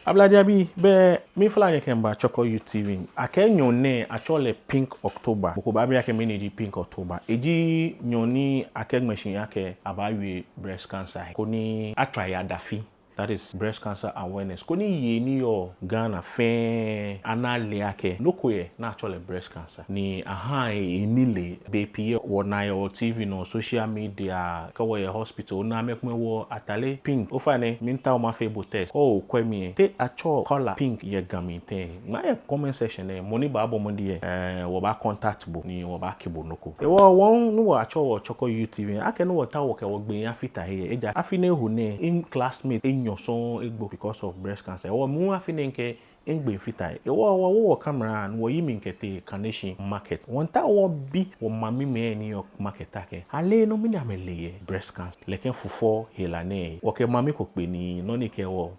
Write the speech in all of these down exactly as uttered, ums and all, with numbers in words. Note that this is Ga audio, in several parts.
Ablade abii, bɛ miifɔ̃ nyɛ kɛmiiba Chorkor Youth T V. Akɛ nyɔɔŋ nɛɛ atsɛɔ lɛ Pink October. Mɔ ko baabi akɛ mɛni ji Pink October. Eji nyɔɔŋ ni akɛŋmɛ shi akɛ abaawie breast cancer koni atswa he adafi. That is breast cancer awareness. Koni yei ni yɔɔ Ghana fɛɛ ana ale akɛ nɔ ko yɛ ni atsɛɔ lɛ breast cancer. Ni ahaa yei nilee. Bei pii wɔnaa yɛ wɔ T V nɔ, social media, kɛ wɔyɛ hospital, onaa mɛi komɛi awo atade pink. Ofainɛ, miitao mafee bo test. Kɛ okwɛ mi lɛ, te atsɛɔ colour pink yɛ Ga mli tɛŋŋ? Ŋmaa yɛ comment section lɛ, mɔ ni baabɔ mɔdɛŋ lɛ, eh, wɔbaa contact bo ni wɔbaakɛɛ bo nɔ ko. Hewɔ wɔ ni wɔtsɛɔ wɔ Chorkor Youth T V, akɛni wɔtaoɔ wɔkɛ wɔgbee afata he lɛ, ejaakɛ afi nɛɛ hu nɛɛ, mi classmate enyɔ sɔŋŋ egbo because of breast cancer. Hewɔ mi hu afi nɛɛ mikɛ migbee fata he. Hewɔ wɔwo wɔ camera ni wɔyi mli kɛtee Kaneshie Market. Wɔmiitao wɔbi wɔmamimɛi ni yɔɔ market lɛ akɛ ale nɔ mɛni amɛle yɛ breast cancer, nɛkɛ fufɔ hela nɛɛ. Wɔkɛ mami ko kpe ni nɔ ni ekɛɛ wɔ.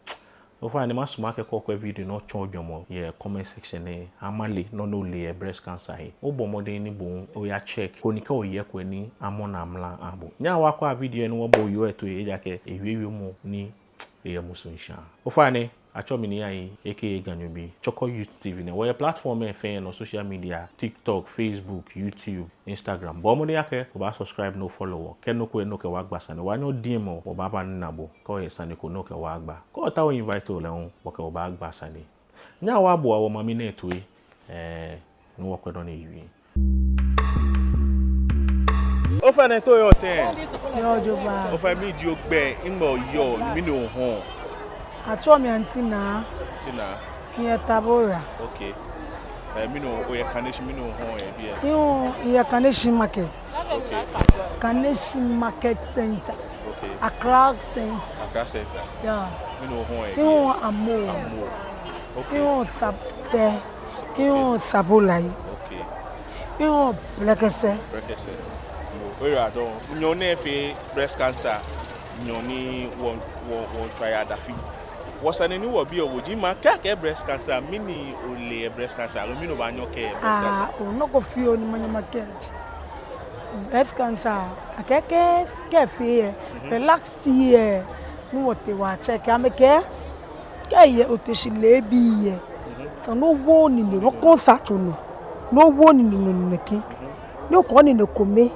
Ofainɛ, masumɔ akɛ kɛ okwɛ video nɛɛ, otsɔɔ ojwɛŋmɔ yɛ comment section lɛ, amale nɔ ni ole yɛ breast cancer he. Obɔ mɔdɛŋ ni bo hu oya check, koni kɛ oye ko lɛ amɔ naa mra aha bo. Nyɛhaa wɔkwɛa video lɛ ni wɔbo yoo lɛ toi, ejaakɛ ewiewiemɔ ni eyɛ musuŋ shaa. Ofainɛ, atsɛɔ mi Nii Ayi, aka Ganyobi. Chorkor Youth T V nɛ. Wɔyɛ platform lɛ fɛɛ nɔ, social media, TikTok, Facebook, YouTube, Instagram. Bɔɔ mɔdɛŋ akɛ obaa subscribe ni o follow wɔ. Kɛ nɔ ko yɛ ni okɛ wɔ agba sane, obaanyɛ o D M wɔ, wɔbaaba wɔna bo. Kɛ oyɛ sane ko ni okɛ wɔ agba, kɛ otaoɔ o invite o lɛ hu, wɔkɛ bo baagba sane. Nyɛhaa wɔboa wɔmami nɛɛ toi, eh, ni wɔkwɛ nɔ ni ewie. Ofainɛ, te oyɔɔ tɛŋŋ? Miyɛ jogbaŋŋ. Ofainɛ, mɛni ji ogbɛi, nɛgbɛ oyɔɔ, mɛni ohɔɔ? Atsɛɔ mi Auntie Naa. Auntie Naa. Miyɛ Tabora. Okay. Eh, mɛni o, oyɛ Kaneshie, mɛni ohɔɔ yɛ biɛ? Miyɛ Kaneshie Market. Okay. Kaneshie Market Center. Okay. Accra Center. Accra Center. Yeah. Mɛni ohɔɔ yɛ biɛ? Miyɛ amo. Amo. Okay. Miyɛ sapɛ. Miyɛ sabolai. Okay. Miyɛ blɛkɛsɛ. Blɛkɛsɛ. Oyiwaladɔŋŋ. Nyɔɔŋ nɛɛ efee breast cancer nyɔɔŋ ni wɔ, wɔ, wɔmiitswa he adafi. Wɔsane ni wɔbiɔ bo ji, ma kɛ akɛɛ breast cancer, mɛni ole yɛ breast cancer, aloo mɛni obaanyɛ okɛɛ yɛ breast cancer? Ah, oo, nɔ ko fioo ni manyɛ makɛɛ ji, breast cancer, akɛɛ kɛ, kɛ efee lɛ, mhm, bɛ last year, ni wɔtee wɔ check, amɛkɛɛ kɛ eyɛ oteshi leebi lɛ, mhm, esa ni owo onine, no concert nɔ, ni owo onine nɔ nɛkɛ. Mhm. Ni okɔ onine kome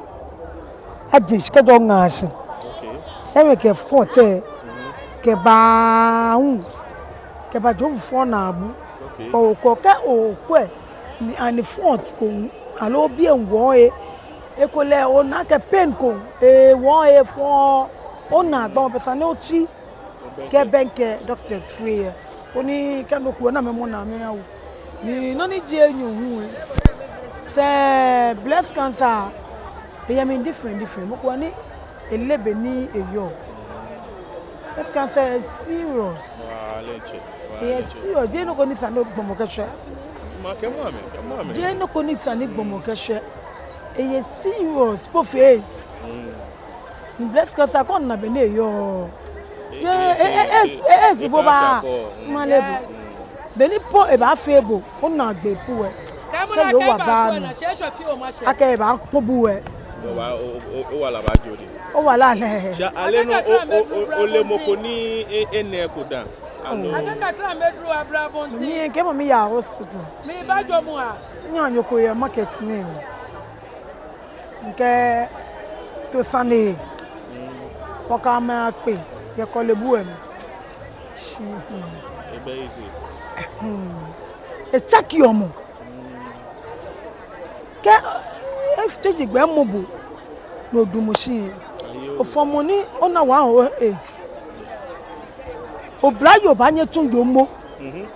aje shi kɛjɛ oŋa shi. Okay. Kɛ amɛkɛ fɔt lɛ, mhm, kɛbaa hu, kɛbaa jɔɔ fufɔ naabu. Okay. Okɔ kɛ okwɛ ni ani fɔt ko, aloo biɛ ŋwɔɔ lɛ, ekolɛ ona akɛ pain ko, ewɔɔ efɔɔ, ona gbɔmɔ pɛ esa ni otsi kɛbɛŋkɛ doctors fɛɛ lɛ, koni kɛ nɔ ko lɛ amɛmɔ naa amɛyawo. Ni nɔ ni ji enyɔ hu lɛ, sɛɛ breast cancer, eyɛ mli different, different. Mɔ ko wa ni eleee bɔ ni eyɔɔ. Breast cancer is serious. Waa, lɛ ntsɛ. Waa, lɛ ntsɛ. Eyɛ serious. Jeee nɔ ko ni esa ni gbɔmɔ kɛshwɛ. Ma kɛ mɔ amɛ, kɛ mɔ amɛ. Jeee nɔ ko ni esa ni gbɔmɔ kɛshwɛ. Eyɛ serious, po face. Mm. Ni breast cancer kɛ ona bɔ ni eyɔɔ. E, jeee, e, e, e, e, e, e, e, si bo ba. Male bo. Bɔ ni po ebaafee bo, ona gbɛ po lɛ. Kɛ yoo wa ba mi. Akɛ ebaakpɔ bo lɛ. Owala baajo de. Owala lɛ. Sha ale nɔ, o, o, o, ole mɔ ko ni e, enɛ ko dã. Aloo. Akɛ kakla mɛi dro abla bɔnti. Mikɛ mami ya hospital. Mi ba jo mu a. Nyɛ nyɛ ko yɛ market nɛɛ mli. Mikɛɛ to sane. Mm. Wɔkɛ amɛ akpe yɛ Korle Bu lɛ mli. Shi, hmm. Ebɛ easy. Hmm. Etsakeɔ mɔ. Mm. Kɛ, eh, efite ji gbɛ mɔ bo, ni odamɔ shi. Ayo. Ofɔ mɔ ni ona one oh eight. Oblayoo baanyɛ etsu jɔɔmɔ. Mhm.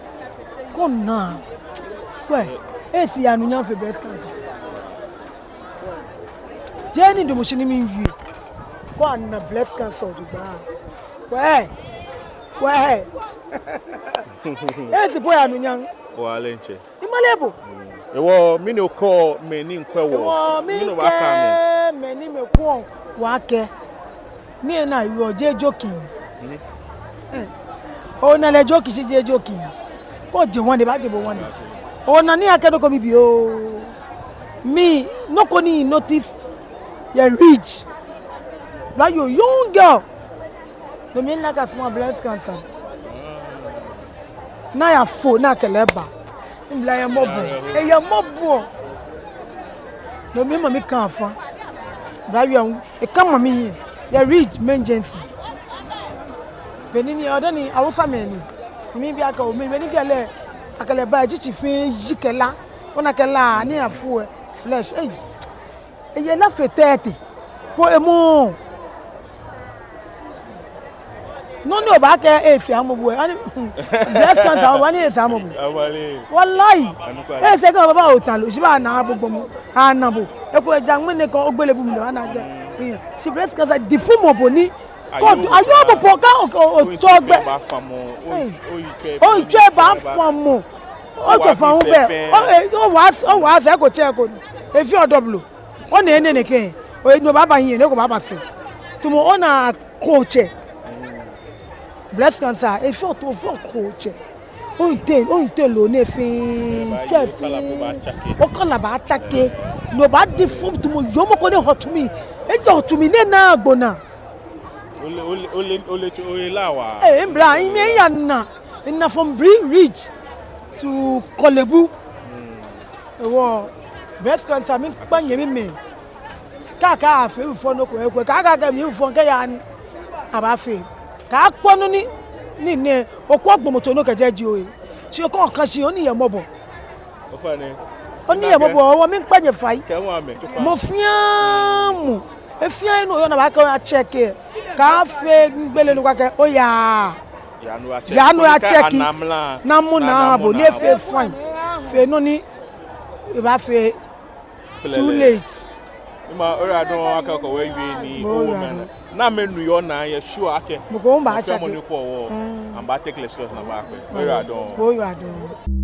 Kɛ ona. Kwɛ, eh, esi anunyam fe breast cancer. Jeee ni damɔ shi ni miwie. Kɛ ona breast cancer jogbaŋŋ. Kwɛ, kwɛ. Esi po yɛ anunyam. Waa lɛ ntsɛ. Mimale bo. Hewɔ mɛni okɛɔ mɛi ni miikwɛ wɔ? Hewɔ mɛni obaakɛɛ amɛ? Mikɛɛ mɛi ni miikwɛ wɔ akɛ, nii ni ayɔɔ jeee joking. Mhm. Eh. Ona lɛ joking shi jeee joking. Kɛ oje ŋwane, ebaaje bo ŋwane. Ona ni akɛ nɔ ko bibioo. Mi, nɔ ko ni minotice yɛ Ridge. Oblayoo, young girl. No mli ni aka small breast cancer. Ni ayafo, ni akɛ lɛ aba. Mibla yɛ mɔbɔ. Eyɛ mɔbɔ. No mli mami kã afã. Bla yɛ, ekã mami hiɛ. Yɛ Ridge Emergency. Be ni ni, ɔdani Hausamɛi ni. Mibi akɛ, o, mɛni, be ni kɛ lɛ, akɛ lɛ ba, eji tsi fɛɛ ji kɛ la. Ona akɛ la, ni afo lɛ, flesh. Ei. Eye la fe tɛtɛ. Po emɔ. Nɔ ni obaakɛɛ efee amɔ bo. Ani, breast cancer, obaanyɛ efee amɔ bo. Awale. Wallahi. Anukwa. Ese kɛ obaba otã lɛ, shi baana bo gbɔmɔ. Ana bo. Eko eja ŋmɛnɛ kɛ ogbele bu mli lɛ, ana jɛ. Mm. Shi breast cancer, difumɔ bo ni. Ko, ayoo, ayoo bo po kɛ o, o, o, otsɔ gbɛ. Ba famɔ. Ei. Otsɔ ba famɔ. Otsɔ famɔ bɛ. O, e, owa, owa sɛɛ ko tsɛ ko. Efeɔ double. Ona enɛ nɛkɛ, o, no baaba hiɛ, no ko baaba sɛɛ. Tamɔ ona ko tsɛ. Breast cancer, efeɔ to, efeɔ ko tsɛ. Oyiŋ tee, oyiŋ tee loo nɛɛ fɛɛ, tsɛ fɛɛ. Okala baatsake. No baadi fɔŋ tamɔ yoomo ko ni hɔ tumi. Eja hɔ tumi nɛɛ naa gbonaa. Ole, ole, ole, ole, ole la wa. Ee, mibla, miyana, mina from Ridge to Korle Bu. Ewɔ, breast cancer miikpa nyɛmimɛi. Kaakɛɛ afee mifɔ nɔ ko ekwɛ. Kaakɛɛ akɛ mifɔ kɛya ni abaafee. Kaakpɔ nɔ ni, ni nɛ, okwɛ gbɔmɔtso nɔ kɛjɛ ji oye. Shi okɔ kã shi, oni yɛ mɔbɔ. Ofainɛ. Oni yɛ mɔbɔ, ewɔ miikpa nyɛ fai. Kɛ wa mɛ. Mɔ fɛɛ mɔ. Efɛɛ nɔ yɔɔ ni abaakɛɛ oya check lɛ. Kaafee gbele nɔ ko akɛ oya. Yaa ni oya check. Yaa ni oya check. Namɔ naa bo ni efee fine. Fee nɔ ni ebaafee. Too late. Ima ora don aka ko we we ni o woman. Na mɛni yɔɔ naa yɛ sure akɛ. Mɔ ko baa check. Mɔ ni ko wɔ. Amba take less stress ni abaakwɛ. Ora don. Oyiwaladɔŋŋ.